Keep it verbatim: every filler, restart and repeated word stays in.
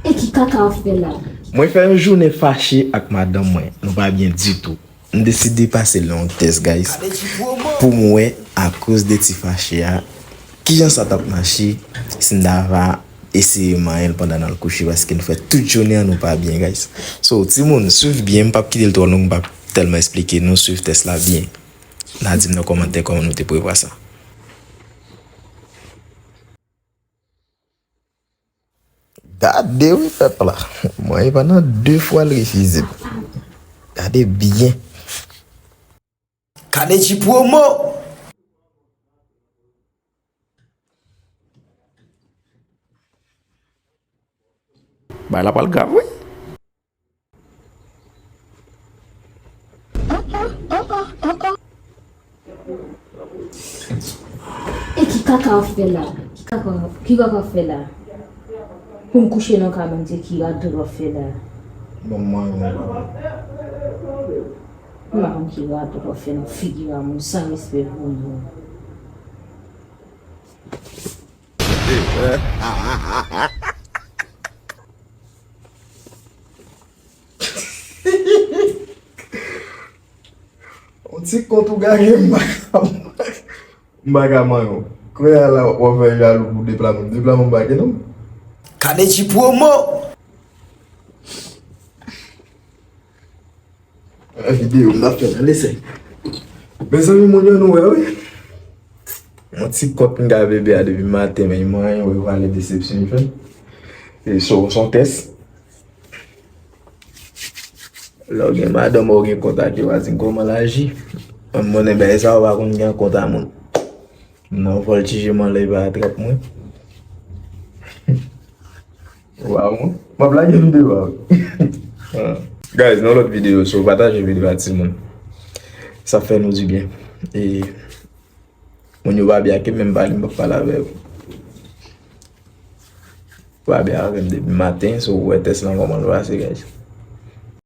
E ki kaka w fè la? Mwen fè yon jounen fache ak madanm mwen. Nou pa byen ditou. M deside pase l yon tès, guys, pou m wè, akoz de ti fache a, kijan sa t ap mache si n ta va eseye manyen l pandan n al kouche, paske nou fè tout jounen an nou pa byen, guys. So, timoun, swiv byen, m p ap kite l twò long, m p ap tèlman esplike nou, swiv tès la byen. N a di m nan kòmantè kòman nou te prevwa sa. Gade wi pèp la. Mwen pandan de fwa l refize m. Gade byen. Kaneji Promo. Bay la pral grav wi. E ki kaka w fè la? Ki kaka, ki kaka w fè la? Pou m kouche nan ka Bondye, ki radòt w ap fè la? Ban m manyen w, papa. M pa konn ki radòt w ap fè nan figi a moun, san respè pou moun. Yon ti kont ou gage m pa ka, m pa ka manyen w. Kounye a la, w ap fè jalou pou de pla moun. De pla moun pa gen non. Kaneji Promo. Videyo m t ap fè nan lese. Mezanmi, moun yo nou wè wi. Yon ti kont m gade bebe a depi maten, men mwen anyen wè vale desepsyon li fè. E so, son tès. Lè w gen madanm ou gen kont ak yo, pa di m kòman l aji. Mwen, mwen, bagay sa yo pa konn gen kont a moun. M nan vòltije m anlè, li pa atrap mwen. Waw, m ap lage videyo a wi. Guys, nan lòt videyo, so pataje videyo a timoun. Sa fè nou di byen. E moun yo pa byen ak yo, menm pale, m p ap pale avè yo. Pa byen avè m depi maten, so wè tès lan kòman l pase, guys.